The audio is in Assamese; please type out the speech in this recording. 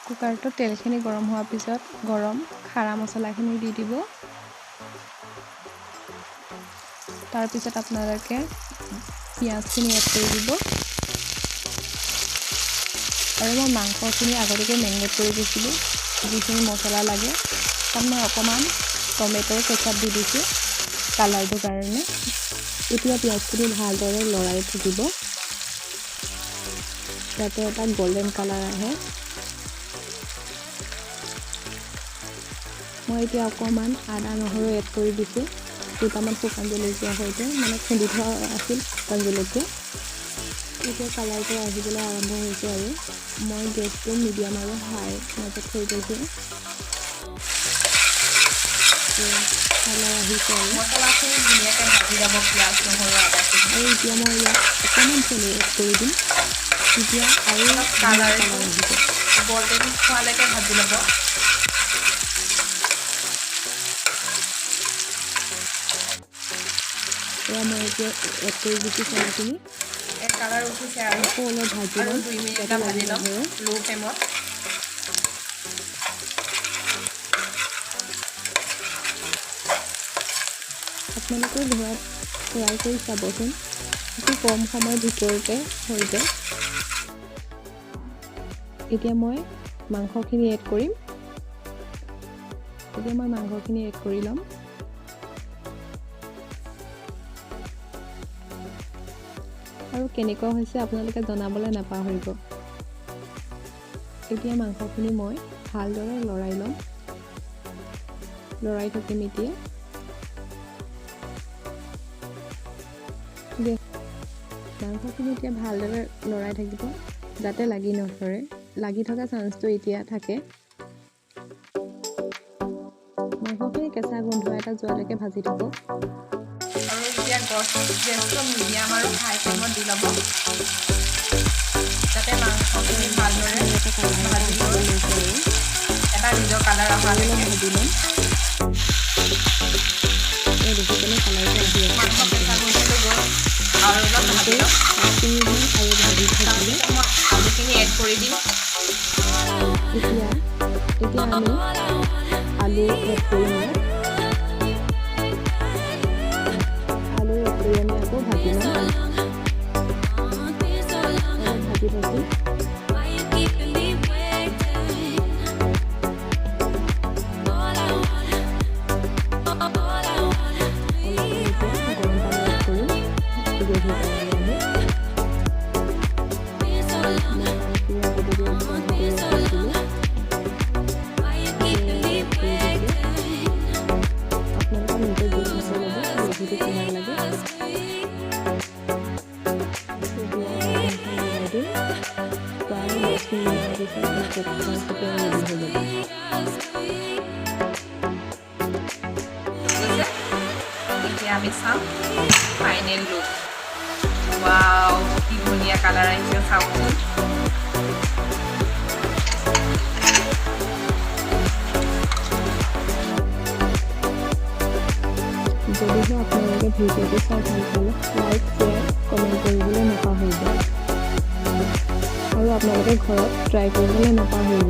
কুকাৰটোত তেলখিনি গৰম হোৱাৰ পিছত গৰম খাৰা মছলাখিনি দি দিব। তাৰপিছত আপোনালোকে পিঁয়াজখিনি এড কৰি দিব। আৰু মই মাংসখিনি আগতীয়াকৈ মেৰিনেট কৰি দিছিলোঁ, যিখিনি মছলা লাগে। তাত মই অকণমান টমেট'ৰ কেচাপ দি দিছোঁ কালাৰটোৰ কাৰণে। এতিয়া পিঁয়াজখিনি ভালদৰে লৰাই থাকিব, যাতে এটা গল্ডেন কালাৰ আহে। মই এতিয়া অকণমান আদা নহৰু এড কৰি দিছোঁ, দুটামান শুকান জলকীয়াৰ সৈতে, মানে খুন্দি থোৱা আছিল শুকান জলকীয়া। এতিয়া কালাৰটো আহিবলৈ আৰম্ভ হৈছে আৰু মই গেছটো মিডিয়াম আৰু হাই মাজত থৈ দিছোঁ। কালাৰ আহিছে আৰু মছলাখিনি ধুনীয়াকৈ ভাজি ল'ব, পিঁয়াজ, নহৰু, আদাখিনি। আৰু এতিয়া মই ইয়াত অকণমান চেনি এড কৰি দিম, তেতিয়া আৰু অলপ ধুনীয়া কালাৰটো কালাৰ আহিব। গল্ডেন হোৱালৈকে ভাজি ল'ব। এয়া মই এতিয়া এড কৰি দিছোঁ চেনিখিনি। এক কালাৰ উঠিছে আৰু আকৌ অলপ ভাজি আৰু ল'ম, 2 মিনিট যাতে এটা লাগি ভাজি ল'ম নধৰে। ল' ফ্লেমত। আপোনালোকেও ঘৰত ট্ৰাই কৰি চাবচোন, অতি কম সময়ৰ ভিতৰতে হৈ যায়। এতিয়া মই মাংসখিনি এড কৰিম। এতিয়া মই মাংসখিনি এড কৰি ল'ম। আৰু কেনেকুৱা হৈছে আপোনালোকে জনাবলৈ নাপাহৰিব। এতিয়া মাংসখিনি মই ভালদৰে লৰাই ল'ম, লৰাই থাকিম। এতিয়া মাংসখিনি এতিয়া ভালদৰে লৰাই থাকিব, যাতে লাগি নধৰে। লাগি থকা চান্সটো এতিয়া থাকে। মাংসখিনি কেঁচা গোন্ধ এটা যোৱালৈকে ভাজি থাকক। আৰু এতিয়া গেছটো মিডিয়াম আৰু হাই ফ্লেমত দি ল'ব, যাতে মাংসখিনি ভালদৰে এটা কালাৰ এটা ভাজি আহিব লৈ লৈছে আৰু এটা নিজৰ কালাৰ আৰু অলপ অহালৈকে। ভাজি ল'ম। এই দেখিছেনে, কালাৰটো আহি আছে মাংস কেঁচা সম্পূৰ্ণকৈ। গোন্ধটো গ'ল, আৰু অলপ ভাজি এনেকৈ ল'ম। 5 মিনিটমান আৰু ভাজি থাকিলে তাৰপিছত মই আলুখিনি এড কৰি দিম। এতিয়া এতিয়া আমি আলু এড কৰিম ইয়াত। আলু এড কৰি আমি আকৌ ভাজি ল'ম, অলপ ভাজি থাকিম। অলপ আমি এতিয়া গৰম পানী এড কৰিম গ্ৰেভিৰ কাৰণে। আমি মই পানীখিনি আগতীয়াকৈ গৰম কৰি ৰাখিছিলোঁ, এড কৰি দিছোঁ। আপোনালোকে নিজৰ জোখমতে ল'ব গ্ৰেভিটো কিমান লাগে। এতিয়া ঢাকনিখন লগাই দিম। প্ৰায় 10 মিনিটমানৰ পিছত মাংসটো ৰেডি হৈ যাব। গৈছে। এতিয়া আমি চাম ফাইনেল লুক। ৱাও, কি ধুনীয়া কালাৰ আহিছে, চাওকচোন। যদিহে আপোনালোকে ভিডিঅ'টো চাই ভাল পালে, লাইক, শ্বেয়াৰ, কমেণ্ট কৰিবলৈ নাপাহৰিব আৰু আপোনালোকে ঘৰত ট্ৰাই কৰিবলৈ নাপাহৰিব।